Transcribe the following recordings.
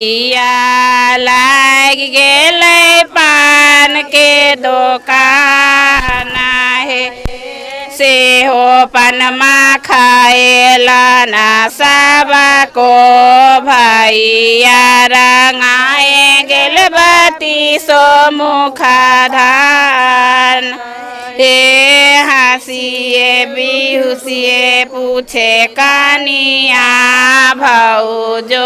किया लागि गेलै पानके दोकान हे, सेहो पनमा खाएला न सबको भैया, रंगाए गेल बत्तीसो मुखा धान हे। हँसिए बिहुसिए पूछे कनिया भौजो,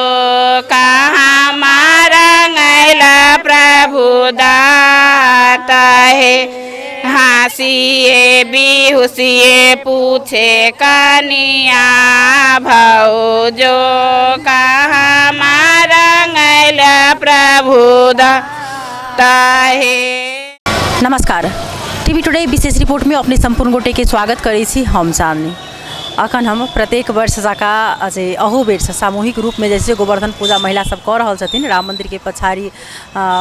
कहाँ मारंगैला प्रभु दाता हे। हँसिए बिहुसिए पूछे कनिया भौजो, कहाँ मारंगैला प्रभु दाता हे। नमस्कार, टीवी टुडे विशेष रिपोर्ट में अपने सम्पूर्ण गोटे के स्वागत करै छी। हम चांदनी। अखन हम प्रत्येक वर्ष जकाँ जे अहू बेरसँ सामूहिक रूपमे जे छै गोवर्धन पूजा महिला सब कऽ रहल छथिन, राम मन्दिरके पछाड़ी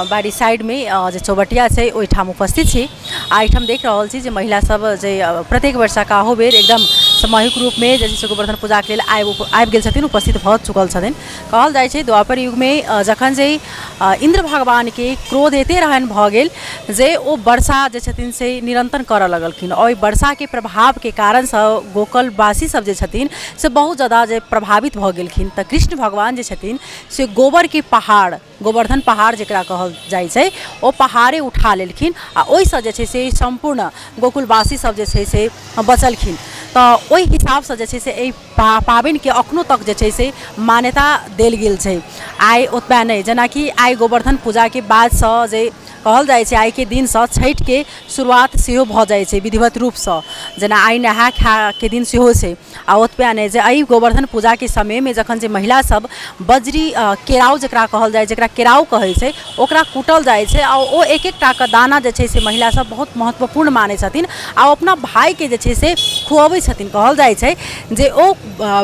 बाड़ी साइडमे जे चौबटिया छै ओहिठाम उपस्थित छी। आ एहिठाम देख रहल छी जे महिला सब जे प्रत्येक वर्ष जकाँ अहू बेर एकदम सामूहिक रूपमे जे छै से गोवर्धन पूजाके लेल आबि गेल छथिन, उपस्थित भऽ चुकल छथिन। कहल जाइ छै द्वापर युगमे जखन जे इन्द्र भगवानके क्रोध एते रहनि भऽ गेल जे ओ वर्षा जे छथिन से निरन्तर करऽ लगलखिन। ओहि वर्षाके प्रभावके कारणसँ गोकुलवासी सब जे छथिन से बहुत जादा जे प्रभावित भऽ गेलखिन। तऽ कृष्ण भगवान जे छथिन से गोबरके पहाड़, गोवर्धन पहाड़ जकरा कहल जाइ छै, ओ पहाड़े उठा लेलखिन आ ओहिसँ जे छै से सम्पूर्ण गोकुलवासी सब जे छै से बचलखिन। तऽ ओहि हिसाबसँ जे छै से एहि पाबनिके अखनो तक जे छै से मान्यता देल गेल छै। आइ ओतबे नहि, जेनाकि आइ गोवर्धन पूजाके बादसँ जे कहल जाइ छै आइके दिनसँ छठिके शुरुआत सेहो भऽ जाइ छै विधिवत रूपसँ, जेना आइ नहाय खायके दिन सेहो छै। आ ओतबे नहि, जे एहि गोवर्धन पूजाके समयमे जखन जे महिलासभ बजरी केराउ जकरा कहल जाइ छै, जकरा केराउ कहै छै, ओकरा कूटल जाइ छै आ ओ एक एकटाके दाना जे छै से महिलासभ बहुत महत्वपूर्ण मानै छथिन आ ओ अपना भायके जे छै से खुअबै छथिन। कहल जाइ छै जे ओ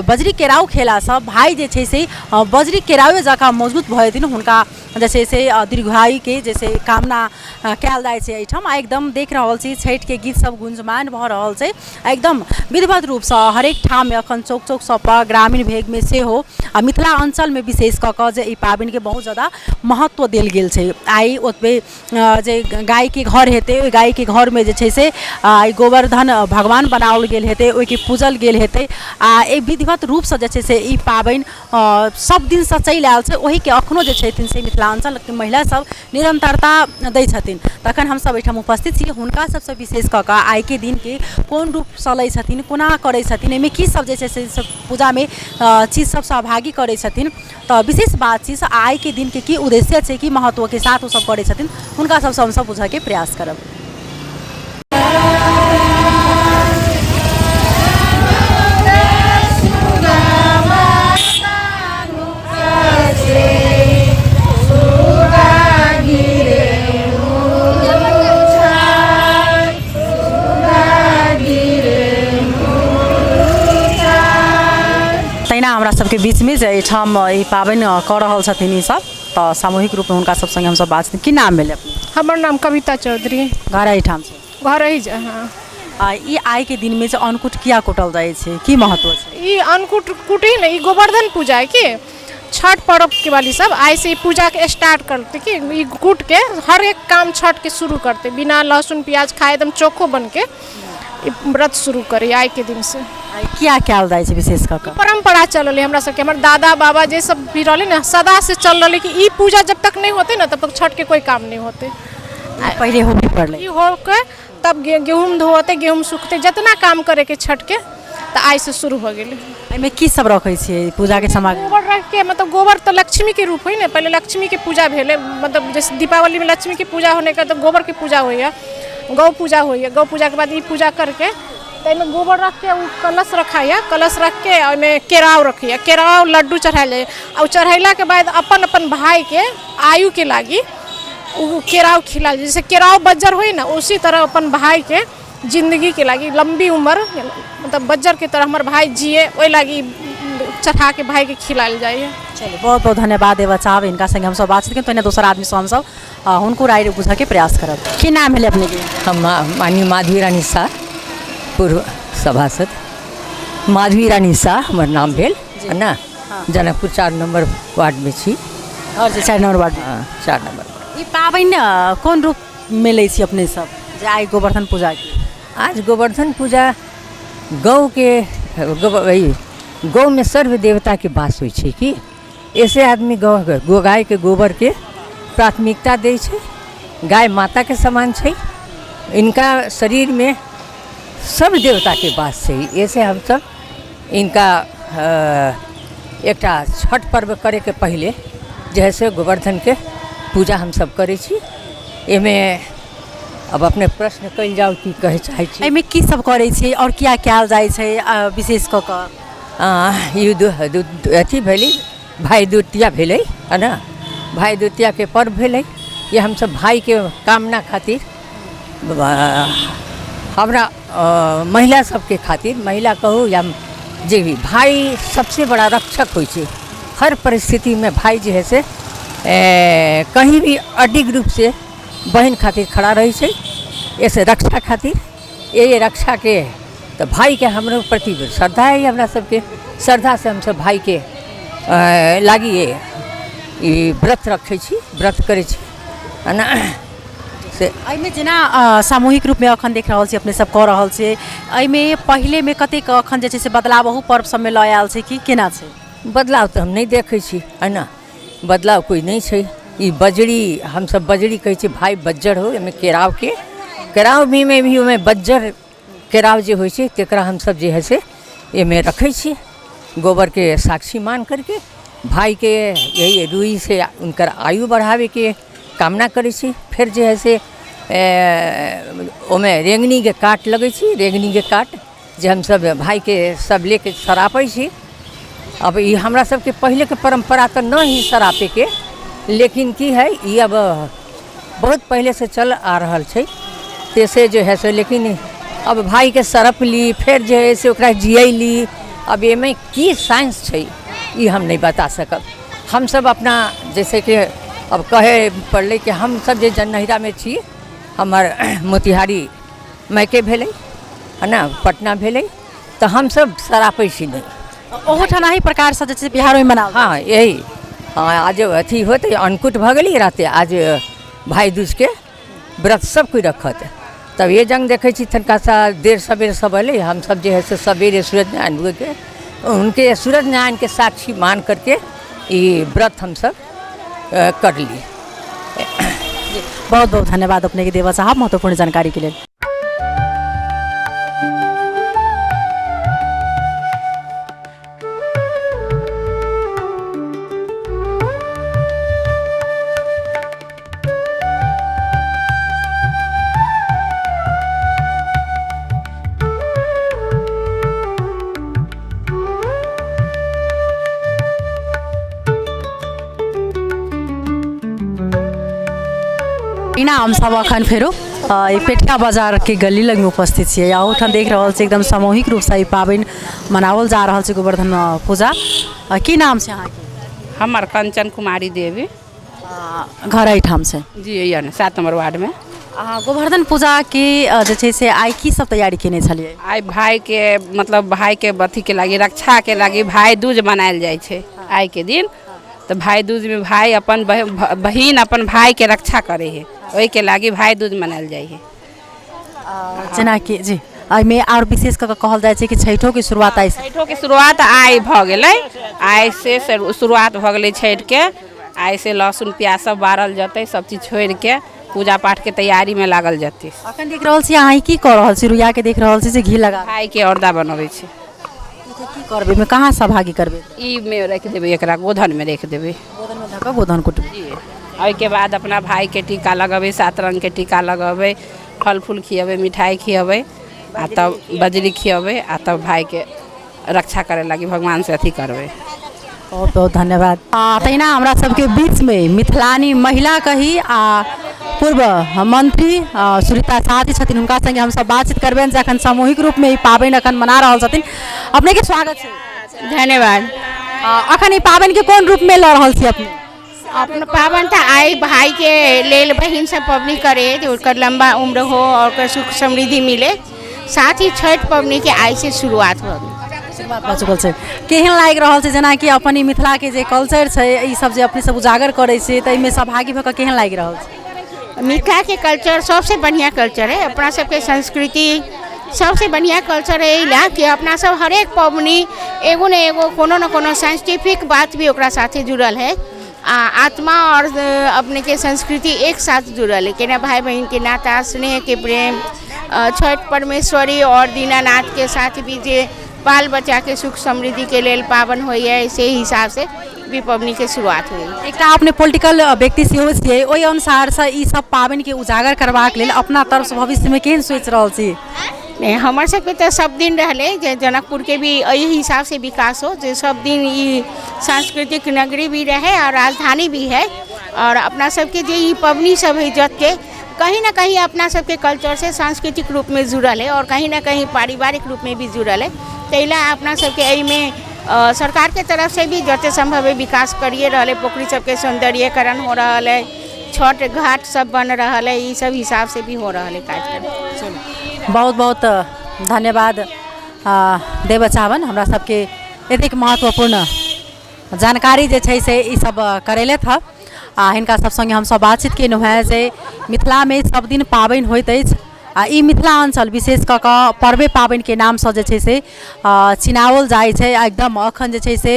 बजरी केराउ खेलासँ भाय जे छै से बजरी केराउए जकाँ मजबूत भऽ जेथिन, हुनका जे छै से दीर्घायुके जे छै कामना कयल जाइ छै एहिठाम। आ एकदम देख रहल छी छठिके गीत सब गुंजमान भऽ रहल छै एकदम विधिवत रूपसँ हरेक ठाममे। अखन चौक चौक सबपर ग्रामीण भेगमे सेहो आ मिथिला अञ्चलमे विशेष कऽ कऽ जे ई पाबनिके बहुत जादा महत्व देल गेल छै। आइ ओतबे जे गायके घर हेतै, ओहि गायके घरमे जे छै से ई गोवर्धन भगवान बनाओल गेल हेतै, ओहिके पूजल गेल हेतै। आ एहि विधिवत रूपसँ जे छै से ई पाबनि सब दिनसँ चलि आयल छै, ओहिके अखनो जे छथिन से मिथिलाञ्चलके महिला सब निरन्तरता दै छथिन। तखन हमसब एहिठाम उपस्थित छी, हुनका सबसँ विशेष कऽ कऽ आइके दिनके कोन रूपसँ लै छथिन, कोना करै छथिन, एहिमे की सब जे छै से पूजामे चीज सब सहभागी करै छथिन, तऽ विशेष बातचीत आइके दिनके की उद्देश्य छै, की महत्वके साथ ओसब करै छथिन, हुनका सबसँ हमसब बुझऽके प्रयास करब। तहिना हमरा सबके बीचमे जे एहिठाम ई पाबनि कऽ रहल छथिन ई सब, तऽ सामूहिक रूपमे हुनका सब सङ्गे हमसब बातचीत। की नाम भेलै अपने? हमर नाम कविता चौधरी। घर एहिठाम छै? घर एहि जे। हँ। आ ई आइके दिनमे जे अन्नकूट किया कूटल जाइ छै, की महत्व छै? ई अन्नकूट कुटी ने ई गोवर्धन पूजा है कि छठ पर्व के वाली सब आइ से ई पूजा के स्टार्ट करते कि ई कूट के हर एक काम छठ के शुरू करते, बिना लहसुन प्याज खाए एकदम चोखो बन के ई व्रत शुरू करी आइ के दिन से। आ ई किया कयल जाइ छै विशेष कऽ कऽ? परम्परा चलल है हमरा सबके, हमर दादा बाबा जे सब भी रहले ने सदा से चल रहले कि ई पूजा जब तक नहीं होते ना तब तक छठ के कोई काम नहीं होते। पहिले होबे पड़लै। ई हो के तब गेहूँ धोते, गेहूँ सुखते, जितना काम करे के छठ के, तऽ आइ से शुरू हो गेलै। एहिमे की सब रखै छियै पूजाके सामग्री? गोबर रख के, मतलब गोबर तऽ लक्ष्मी के रूप है ने, पहले लक्ष्मी के पूजा भेलै, मतलब जैसे दीपावली में लक्ष्मी के पूजा होने के तऽ गोबर के पूजा होइए, गौ पूजा होइए, गौ पूजा के बाद ई पूजा करके तऽ एहिमे गोबर रख के ओ कलश रखाइए, कलश रख के ओहिमे केराउ रखैए, केराउ लड्डू चढ़ायल जाइए आ ओ चढ़ेलाके बाद अपन अपन भाइके आयुके लागी ओ केराउ खिलायल जाइ, जैसे केराउ बज्जर होइ ने उसी तरह अपन भाइके जिन्दगीके लागी लम्बी उम्र, मतलब बज्जरके तरह हमर भाइ जिए ओहि लागी चढ़ाके भाइके खिलायल जाइए। चलू, बहुत बहुत धन्यवाद देबऽ चाहब। हिनका संगे हमसब बातचीत केलहुँ, तहिना दोसर आदमीसँ हमसब हुनको राय बुझऽके प्रयास करब। की नाम भेलै अपनेके? हम माननीय माधवी रानी साह, पूर्व सभासद माधवी रानी साह हमर नाम भेल ने, जनकपुर 4 नम्बर वार्डमे छी। घर छै 4 नंबर वार्ड। हाँ, 4 नंबर। ई पाबनि कोन रूप में लै छी अपने सब जे आइ गोवर्धन पूजा के? आज गोवर्धन पूजा गौ के गौ में सर्व देवता के वास होइ छै कि ऐसे आदमी गौ गाय के गोबर के प्राथमिकता दै छै। गाय माता के समान छै, इनका शरीर में सब देवता के वास छै। ऐसे हम सब इनका एकटा छठ पर्व करे के पहले जे है से गोवर्धन के पूजा हम सब करै छी। एहिमे अब अपने प्रश्न कयल जाउ की कहै चाहै छी। एहिमे की सब करै छी और किया कयल जाइ छै विशेष कऽ कऽ? ई अथी भेलै भाइ द्वितीया भेलै है ना, भाइ द्वितीया के पर्व भेलै। ये हमसब भाइके कामना खातिर हमरा महिला सबके खातिर, महिला कहू या जे भी, भाई सबसे बड़ा रक्षक होइ छै। हर परिस्थितिमे भाई जे है से कहीं भी अडिग रूप से बहन खातिर खड़ा रहै छै, ऐसे रक्षा खातिर। ये रक्षा के तऽ भाइके हमरो प्रति श्रद्धा है, हमरा सबके श्रद्धा से हमसब भाइके लागी ई व्रत रखै छी, व्रत करै छी है ना। से एहिमे जेना सामूहिक रूपमे अखन देख रहल छी अपने सब कऽ रहल छी, एहिमे पहिलेमे कतेक अखन जे छै से बदलाव अहू पर्व सबमे लऽ आयल छै कि केना छै? बदलाव तऽ हम नहि देखै छी है ना, बदलाव कोइ नहि छै। ई बजरी हमसब बजरी कहै छी, भाइ बज्जर हो, एहिमे केरावके केराव भी मे भी ओहिमे बज्जर केराव जे होइ छै तकरा हमसब जे है से एहिमे रखै छी गोबरके साक्षी मान करके। भाइके यही रुई से उनकर आयु बढ़ाबैके कामना करै छी। फेर जे है से ओहिमे रेंगनीके काट लगै छी, रेंगनीके काट जे हमसब भाइके सब लेके सरापै छी। अब ई हमरा सबके पहिलेके परम्परा तऽ नहि है सरापेके, लेकिन की है ई अब बहुत पहिलेसँ चल आ रहल छै से जे है से। लेकिन अब भाइके सरप ली, फेर जे है से ओकरा जियैली, अब एहिमे की साइंस छै ई हम नहि बता सकब। हमसब अपना जैसे कि अब कहै पड़लै कि हमसब जे जनहिरामे छी, हमर मोतिहारी मायके भेलै है ना, पटना भेलै, तऽ हमसब सरापै छी नहि। ओहोठाम एही प्रकारसँ जे छै बिहारोमे मनाओल। हाँ यही। हाँ, आज अथी होतै अन्नकूट भऽ गेलै राते, आज भाइ दूजके व्रत सब कोइ रखत। तब ये जंग देखै छी तनिका सा देर सबेर सब एलै, हमसब जे है से सबेरे सूरज नारायण के उनके सूरज नारायण के साक्षी मान करके ई व्रत हमसब कर ली। बहुत बहुत धन्यवाद अपने के देवा साहब महत्वपूर्ण जानकारी के लिए। एना हम सब अखन फेरो पेठिया बाजार के गली लग में उपस्थित छियै। ओहिठाम देख रहल छी एकदम सामूहिक रूपसँ ई पाबनि मनाओल जा रहल छै गोवर्धन पूजा। की नाम छै अहाँके? हमर कंचन कुमारी देवी। घर एहिठाम छै? जी यऽ ने 7 नंबर वार्ड में। गोवर्धन पूजा के जे छै से आइ की सब तैयारी केने छलियै? आइ भाई के मतलब भाई के अथी के लागी रक्षा के लागी भाई दूज मनायल जाइ छै आइ के दिन। तऽ भाई दूज में भाई अपन बहिन अपन भाई के रक्षा करे है, ओहि के लागी भाई दूज मनायल जाइ है। जेनाकि जी एहिमे आओर विशेष कऽ कहल जाइ छै कि छठिओ के शुरुआत आइ, छठिओ के शुरुआत आइ भऽ गेलै, आइ से शुरुआत भऽ गेलै छठि के। आइ से लहसुन प्याज सब बारल जेतै, सब चीज छोड़ि के पूजा पाठ के तैयारी में लागल जेतै। अखन देख रहल छी अहाँ की कऽ रहल छी? रुइया के देख रहल छी जे घी लगा भाई के औरदा बनबै छी। की करबै एहिमे, कहाँ सहभागी करबै? ई मे राखि देबै, एकरा गोधन में राखि देबै, गोधन में धऽ कऽ गोधन कुटबै। जी ओहिके बाद अपना भाई के टीका लगेबै, 7 रंग के टीका लगेबै, फल फूल खिएबै, मिठाई खिएबै, आ तब बजरी खिएबै, आ तब भाई के रक्षा करे लागी भगवान से अथी करबै। बहुत बहुत धन्यवाद। तहिना हमरा सबके बीचमे मिथिलानी महिला कही आ पूर्व मंत्री सुनीता साह जी छथिन, हुनका संगे हमसब बातचीत करबनि जे अखन सामूहिक रूपमे ई पाबनि अखन मना रहल छथिन। अपने के स्वागत छै। धन्यवाद। अखन ई पाबनि के कोन रूपमे लऽ रहल छी अपने? अपना पाबनि तऽ आइ भाई के लेल बहिन सब पबनी करे जे ओकर लंबा उम्र हो और ओकर सुख समृद्धि मिले। साथ ही छठ पबनी के आइ से शुरुआत हो गेल। बात भऽ चुकल छै। केहन लागि रहल छै जेनाकि अपन ई मिथिलाके जे कल्चर छै, ई सब जे अपने सब उजागर करै छियै, तऽ एहिमे सहभागी भऽ कऽ केहन लागि रहल छै? मिथिलाके कल्चर सबसे बढ़िआँ कल्चर है। अपना सबके संस्कृति सबसे बढ़िआँ कल्चर है, एहि लए कि अपना सब हरेक पबनी एगो ने एगो कोनो ने कोनो साइंटिफिक बात भी ओकरा साथे जुड़ल है, आ आत्मा और अपनेके संस्कृति एक साथ जुड़ल है। केना भाई बहिनके नाता, स्नेहके प्रेम, छठि परमेश्वरी और दीनानाथके साथ भी जे बाल बच्चाके सुख समृद्धिके लेल पाबनि होइए, से हिसाबसँ भी पबनीके शुरुआत होइए। एकटा अपने पोलिटिकल व्यक्ति सेहो छियै, ओहि अनुसारसँ ई सब पाबनिके उजागर करबाक लेल अपना तरफसँ भविष्यमे केहन सोचि रहल छी? नहि, हमर सबके तऽ सब दिन रहलै जे जनकपुरके भी एहि हिसाबसँ विकास हो, जे सब दिन ई सांस्कृतिक नगरी भी रहै और राजधानी भी है। और अपना सबके जे ई पबनी सब है, जते कहीं ना कहीं अपना सबके कल्चरसँ सांस्कृतिक रूपमे जुड़ल है और कहीं ना कहीं पारिवारिक रूपमे भी जुड़ल है। ताहि लए अपना सबके एहिमे सरकारके तरफसँ भी जते सम्भव है विकास करिए रहल है। पोखरी सबके सौन्दर्यीकरण हो रहल है, छठ घाट सब बन रहल है, ई सब हिसाबसँ भी हो रहल है कार्यक्रम। बहुत बहुत धन्यवाद देबऽ चाहबनि हमरा सबके एतेक महत्वपूर्ण जानकारी जे छै से ई सब करेलथि हँ। आ हिनका सब सङ्गे हमसब बातचीत केलहुँ हेँ जे मिथिलामे सब दिन पाबनि होइत अछि, आ ई मिथिला अञ्चल विशेष कऽ कऽ पर्वे पाबनिके नामसँ जे छै से चिनाओल जाइ छै। आ एकदम एखन जे छै से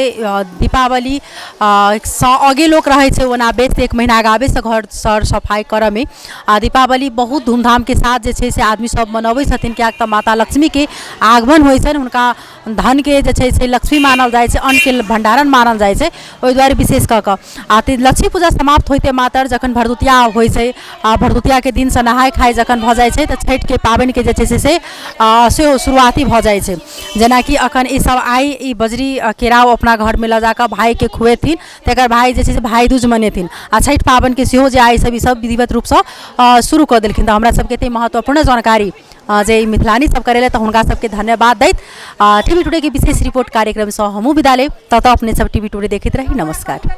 दीपावली सँ आगे लोक रहै छै, ओना बेसी एक महीना आगावेसँ घर सर सफाइ करऽमे, आ दीपावली बहुत धूमधामके साथ जे छै से आदमी सब मनबै छथिन, किएक तऽ माता लक्ष्मीके आगमन होइ छनि। हुनका धनके जे छै से लक्ष्मी मानल जाइ छै, अन्नके भण्डारण मानल जाइ छै, ओहि दुआरे विशेष कऽ कऽ। आ लक्ष्मी पूजा समाप्त होइते मातर जखन भरदुतिया होइ छै, आ भरदुतियाके दिनसँ नहाय खाय जखन भऽ जाइ छै, तऽ छठिके पाबनिके जे छै से सेहो शुरुआती भऽ जाइ छै। जेनाकि अखन ई सब आइ ई बजरी केराउ अपना घरमे लऽ जाकऽ भाइके खुएथिन, तकर भाइ जे छै से भाइ दूज मनेथिन, आ छठि पाबनिके सेहो जे आइ सब ई सब विधिवत रूपसँ शुरू कऽ देलखिन। तऽ हमरा सबके एते महत्वपूर्ण जानकारी जे ई मिथिलानी सब करेलथि, तऽ हुनका सबके धन्यवाद दैत टी वी टुडेके विशेष रिपोर्ट कार्यक्रमसँ हमहूँ विदा लेब। तब तक अपने सब टी वी टुडे देखैत रही। नमस्कार।